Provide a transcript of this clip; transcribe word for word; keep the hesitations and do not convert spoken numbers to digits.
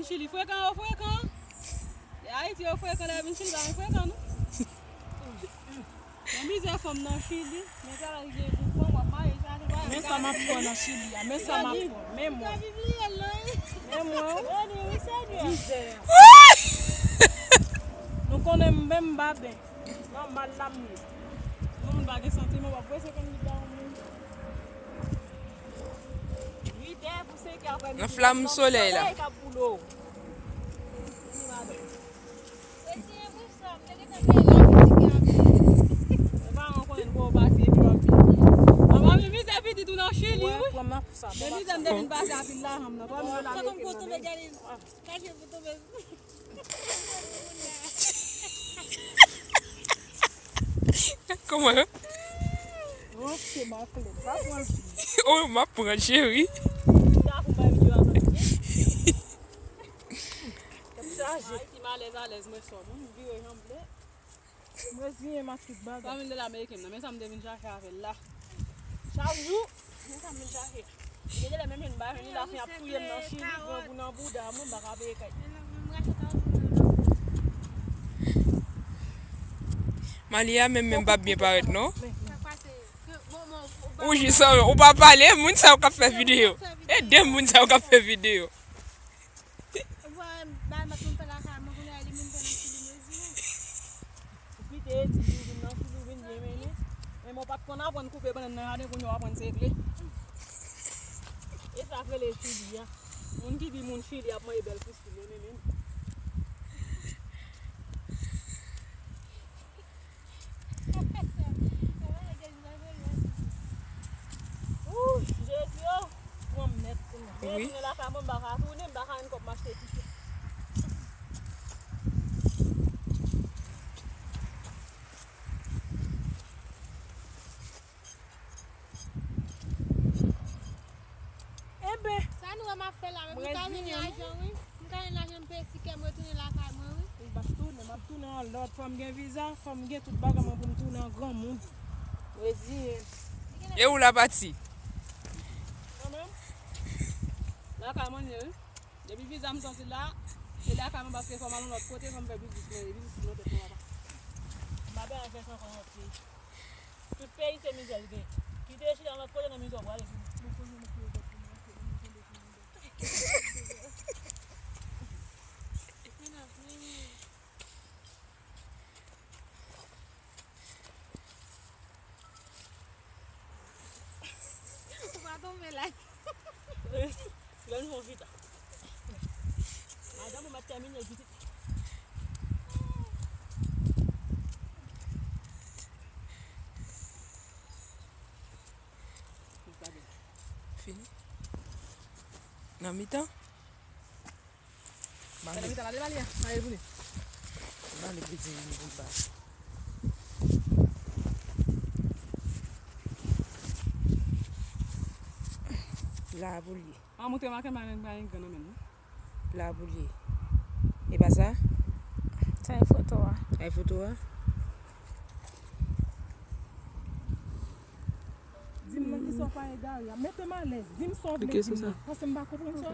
Chili frekan, yo frekan. E Ayiti, yo frekan, lè vin Chili, pa gen frekan, non. Men mizè fanm nan Chili, men travay ki gen pou fanm, w ap mache chache, w ap Men sa m ap pran nan Chili a, men sa m ap pran, men mwen. Men mwen, mizè. Nou konnen m menm m pa byen. Nan mal la m ye. Yon moun pa gen santiman, w ap prese konn li ba yon moun. Uit è pou senk è aprè midi. Nan flam solèy la. Solèy k ap boule w. Mwen pa konnen pou w pase epi w ap vini. Papa, men mizè pitit ou nan Chili, wi. Men mizè m te vin pase a vil la, janm nan. Twa mil dola Ameriken nan men. Kache pou tonbe. Kòman? Ranse maklet. Pa pran l. Oh, m ap pran, cheri. Tèt chaje. Ayiti m alèz, alèz, mwen sò. Mwen vire janm vle. Mwen reziyen m ak tout bagay. Twa mil dola ameriken nan, men sa m te vin chache avè l la. Chak jou, men sa m vin chache. Gen de lè menm jen m pa jwenn li, lafen ap touye m nan Chili, pran gou nan bouda mwen, m pa ka peye kay. Malia menm, menm p ap byen parèt, non. Ou jis, ou pa pale, moun sa yo k ap fè videyo. E de moun sa yo k ap fè videyo. Ou pa wè bagay m ap konn fè lakay mwen kounye a, li menm fè nan Chili, mezire. Ou kite di ou vin nan Chili, ou vin byen mennen. Men mwen pa t konn aprann koupe bannann nan jaden, kounye a w aprann segle. E sa k rele Chili a. Moun ki di moun Chili ap manje bèl fistèl, yo menm menm. Ooh, Jezi, oh, pran m nèt. Wi. Jezi, lakay mwen, m pa ka tounen, m pa ka jwenn kòb m achte tiket. Enben, sa nou wè m ap fè la, men m ka jwenn lajan, wi. M ka jwenn lajan, m peye tikè, m retounen lakay mwen, wi. M p ap tounen, m ap tounen yon lòt. Fò m gen viza, fò m gen tout bagay mwen pou m tounen an granmoun. Reziyen. E ou la pati? Mwen menm, lakay mwen ye, wi. Depi viza m sòti la, se lakay mwen paske fò m al yon lòt kote, fò m fè biznis mwen, e biznis mwen tèt mwen papa. M pa bezwen fè sa ankò yon lòt peyi. Tout peyi se mizè l gen. Kite chita nan lòt kote nan mizè w prale. Ou pa tonbe la. Lè nou fè vit la. Madanm ou mèt tèmine vit. Fini. Nan mitan. Nan mitan, ale, ale, ale, ale, ale. Bale pou di vini pou l ba. La pou l ye. A, montre m a kenbe pa gen gran nan men nou. La pou l ye. E pa sa? Sa e foto a. Sa e foto a? Di m nan kisa w pa egare a. Mete m alèz. Di m sa w vle di m nan. Paske m pa konprann sa w